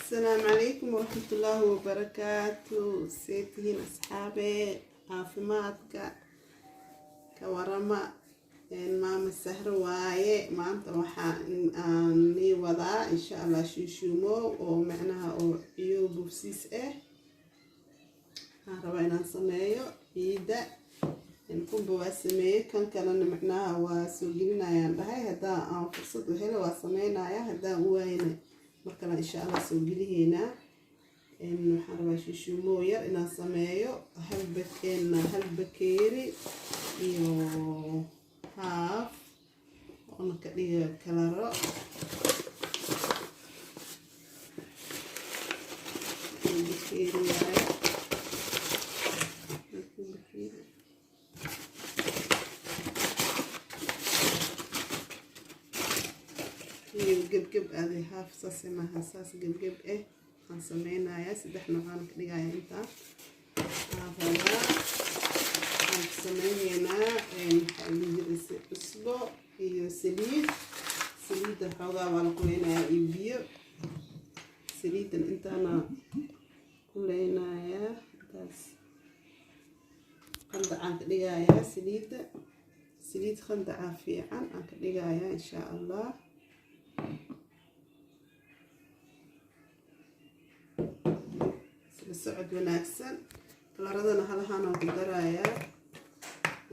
Asalaamu calaykum waraxmatullaahi wabarakaatu. See tihiin, asxaabe? Caafimaadka ka warama. Maama Sahro waaye. Maanta waxaa aan nii wadaa, insha Allah, shuushuumo oo macnaha oo ciyo bubsiis ah. Waxaan rabaa inaan sameeyo ciida. Kunba waa sameeyey, kan kalena macnaha waa soo gelinayaan dhahay. Haddaan aan fursad u helo waa sameynaya, haddaan u waayna mar kale insha Allah soo gelihaynaa. Waxaan rabaa shuushuumo yar inaan sameeyo, hal bakeenna, hal bakeeri iyo half, oona ka dhiga kalaro. Hal bakeeri waaye, halka bakeeri iyo gebgeb adi half saas maaha, saas gebgeb eh waxaan sameynayaa. Saddex noocaan ka dhigaya. Intaa waxaan rabaa, waxaan ku sameyneynaa, maxaa la jiray, cusbo iyo saliid. Saliidda xoogaa waa la kuleynayaa iyo biyo. Saliiddan intaana kuleynayaa, intaas qandacaan ka dhigayaa. Saliidda saliid qandacaa fiican aan ka dhigayaa, insha Allah. Isla socod wanaagsan. Kalaradana halahaan ku darayaa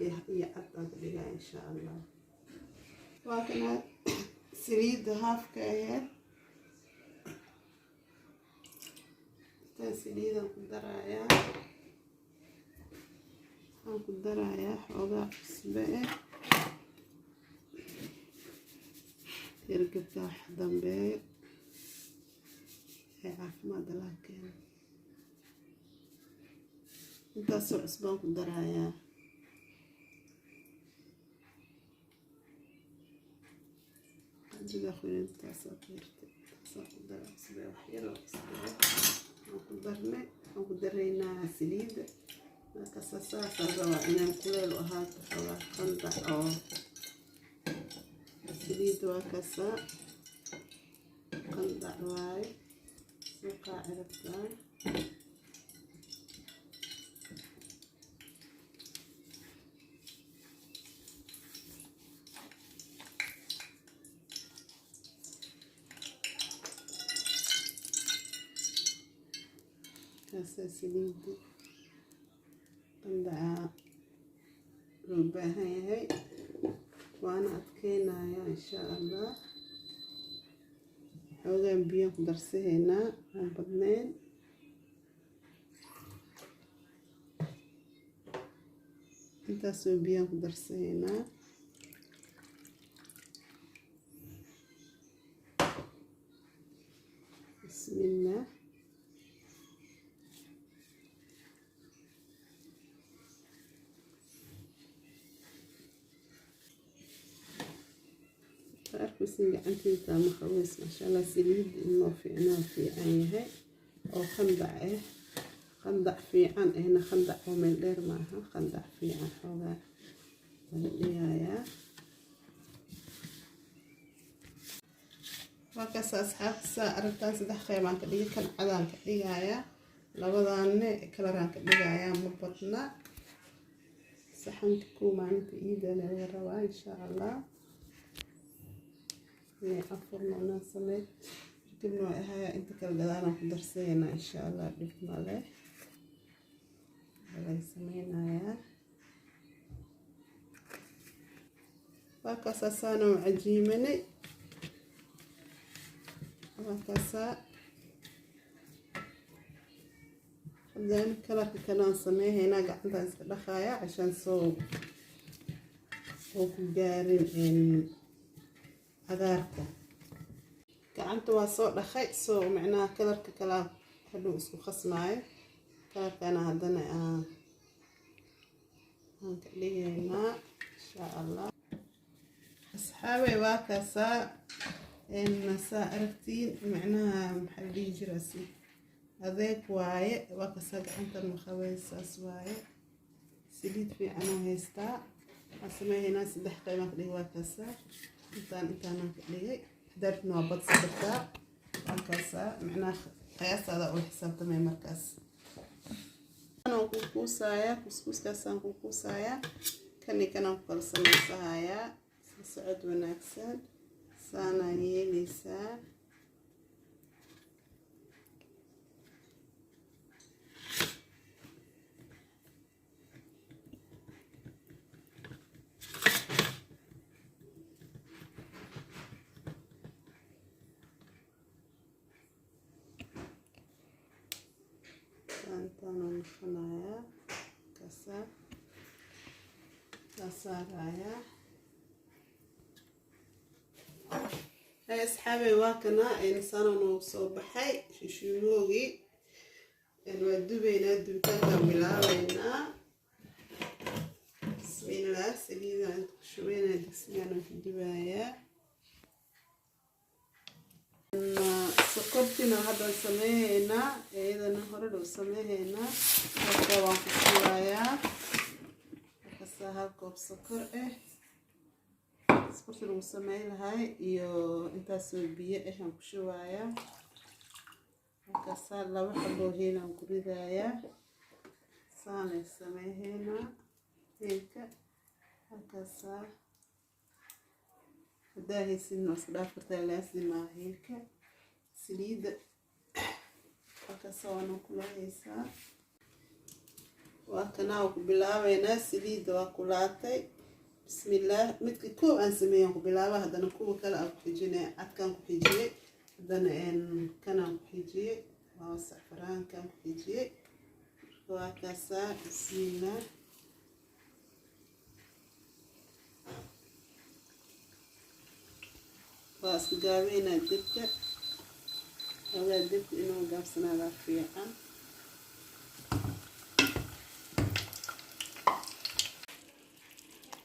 iyo cad aan ka dhigaya, insha Allah. Waa kana saliidda haafka aheyd. Intaan saliidaan ku darayaa, waxaan ku darayaa xoogaa cusbe ah. Hergebka wax dambeeyo ee caafimaad Allah keeno. Intaasoo cusbaan ku darayaa. Qanjida qoyantaasaa ku hirtay, intaasaa ku dara cusbe, wax yar oo cusbe waan ku darnay. Waxaan ku daraynaa saliidda. Marka saasaan rabaa inaan kuleel u ahaato xoogaa qandac oo saliidda. Waa kasaa, qandac waaye, soo qaaci rabtaa. Kaasaa saliidda qandacaa loo baahan yahay, waana adkeynaya, insha Allah. Xoogaan biyaan ku darsahaynaa, aan badnayn. Intaasoo biyaan ku darsahaynaa. Bismillah. Arkaysin gacanteyda ma qabays, maasha Allah. Saliid inoo fiicnaa, fiican yahay oo qandac ah, qandac fiican ahna, qandac oo meel dheer maaha, qandac fiican xoogaa laga dhigayaa. Waa kaas, asxaabta, saa aragtaan saddex qeybaan ka dhigay. Kan cadaan ka dhigayaa, labadaanne kalaraan ka dhigayaa. Ma badna saxanka kuwa maalinta iida laga rabaa, insha Allah, inay afurno inaan samey kadibna waa ahayaa. Inta kale gadaalaan ku darsaynaa, insha Allah. Dhib male, balay sameynayaa. Waa kaasaa, saana u cajiimanay. Waa kaasaa. Haddana kalarka kanaan sameyhaynaa. Gacantaan iska dhaqaaya cashaan soo oo ku gaarin cagaarka. Gacanta waa soo dhaqay, soo macnaha kalarka kalaa hadhow isku khasmaayo. Kalarkana haddana aan ka dhigaynaa, insha Allah. Asxaabey, waa kaasaa, saa aragtiin, macnaha maxaa la dhihi jiraasi, adeeg waaye. Waa kaasaa, gacantan maqabay, saas waaye. Saliid fiican oo haystaa. Waxaan sameynaynaa saddex qeybaan ka dhigay. Waa kaasaa, intaan intaanaan ka dhigay. Hadaartna waa badsi kartaa. Waa kaasaa, macnaha. Qiyaastaada ula xisaabtamay. Markaas aan ku kuusayaa kuskuuskaasaan ku kuusayaa, kani kanaan ku kala samaysahayaa. Isla socod wanaagsan. Saanaa yeeleysaa. Intaanuu noqonayaa kaasaa kaa saarayaa. Hay asxaabey, waa kana saana noogu soo baxay shishiimoogii. Waa dubaynaa, dubitaankaan bilaabeynaa. Bismillah, saliidaan inta ku shubeynaa, digsigaan ku dubayaa. Sokortina haddaan sameeyeynaa, iyadana hore dhow sameeyeynaa. Marka waan ku shubayaa markasta hal koob sokor ah, sokorta lagu sameyn lahay, iyo intaasoo biyo ah aan ku shubayaa. Markaasaa laba xaboo heel aan ku ridayaa. Saanay sameeyeynaa heelka halkaasaa. Haddaa haysidna waa iska dhaaf kartaa, laasimaa heelka. Saliidda halkaasa waana kulaahaysaa. Waa kanaa, ku bilaabeynaa. Saliidda waa kulaatay. Bismillaah, midka koow aan sameeyaan ku bilaaba, haddana kuwa kale aan ku xijinay. Cadkaan ku xijiyey, haddana kanaan ku xijiyey, waa sacfaraankaan ku xijiyey. Marka waa kaasaa. Bismillaah, waa isku gaabeynaa dibka xoogaa. Dibka inuu gaabsanaadaa fiican.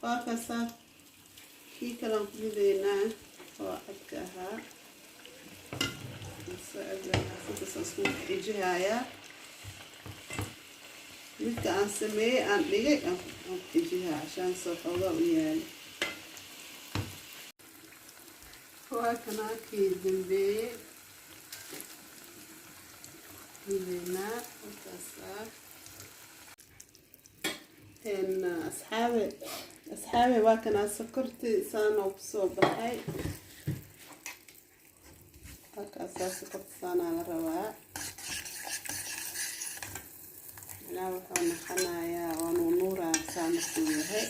Waa kaasaa, kii kalaan ku ridaynaa oo cadka ahaa. Socod isku xijihayaa. Midka aan sameeyey aan dhigay aan ku xijihaa, cashaan soo xoogaa u yaalo. Waa kanaa, kii dambeeyey ridaynaa halkaasaa. Asxaabe, asxaabe, waa kanaa sokortii saanoo kusoo baxay. Halkaasaa sokorta saanaa la rabaa. Macnaha wuxuu noqonayaa waa nuunuuraa saa markuu yahay.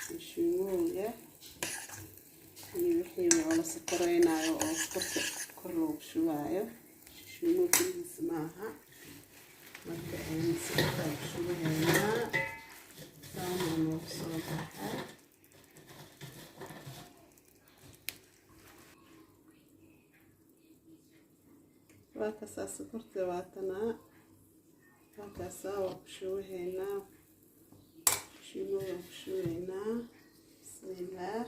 Shishiimowga iyo wixii oo la sokoreynayo oo sokorta kor loogu shubaayo, shishiimow keligiis maaha. Marka sokortaan ku shubahaynaa, saanuu noogu soo baxay. Waa kasaa sokorta, waatanaa. Halkaasaa waa ku shubahaynaa, shishiimowgaan ku shubaynaa. Bismillaah.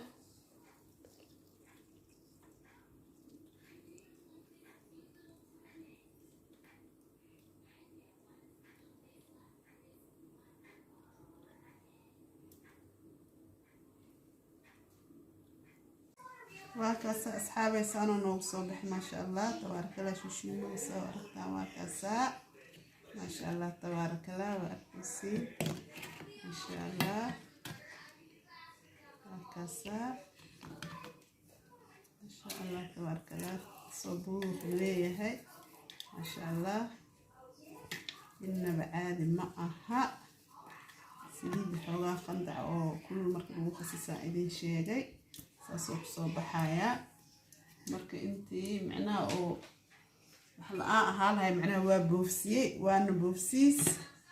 Waa kaasa asxaabay, saanoo noogu soo baxay. Maasha Allah, tabaarakallah. Shishiimow soo aragtaan, waa kaasaa. Maasha Allah, tabaarakallah. Waa arkaysiin, maasha Allah. Waa kaasaa, maasha Allah, tabaarakallah. Soo buuq leeyahay, maasha Allah, innaba caadi ma aha. Saliidda xoogaa qandac oo kulul marka lagu khasisaa idin sheegay, saasoo kusoo baxayaa. Marka intii micnaha oo wax la-aan ahaa lahay, macnaha waa boofsiyey, waana boofsiis.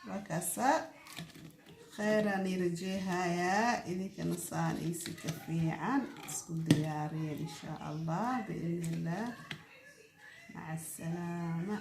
Waa kaasaa. Kheyraan ii rajeehayaa, idinkana saan iisi ka fiican isku diyaariya, insha Allah, biidni illah. Maca asalaama.